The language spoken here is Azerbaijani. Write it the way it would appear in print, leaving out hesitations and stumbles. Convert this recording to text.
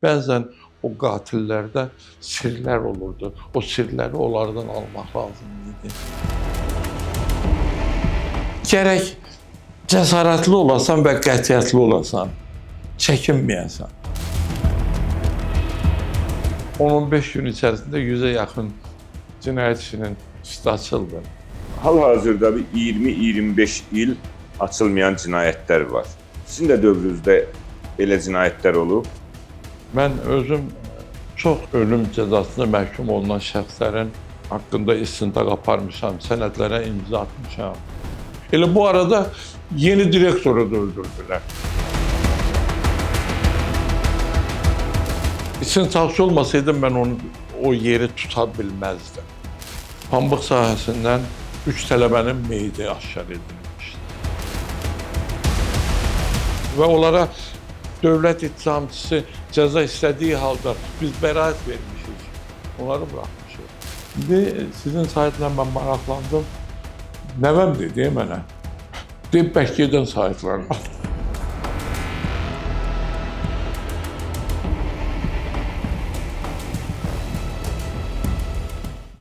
Bəzən o qatillərdə sirlər olurdu. O sirləri onlardan almaq lazım idi. Gərək cəsarətli olasan və qətiyyətli olasan. Çəkinməyəsən. 10-15 gün içərisində 100-ə yaxın cinayət işinin üstü açıldı. Hal-hazırda bir 20-25 il açılmayan cinayətlər var. Sizin də dövrünüzdə belə cinayətlər olub. Mən özüm çox ölüm cəzasına məhkum olunan şəxslərin haqqında istintaq aparmışam, sənədlərə imza atmışam. Elə bu arada yeni direktoru da öldürdülər. İstintaqçı olmasaydım mən onu o yeri tuta bilməzdim. Pambıq sahəsindən 3 tələbənin meyidi aşkar edilmişdi. Və onlara dövlət ittihamçısı cəza istədiyi halda biz bəraət vermişik. Onları buraxmışıq. İndi sizin saytla mən maraqlandım. Nəvəm dedi mənə. Deyib bəlkə gedən saytlarına.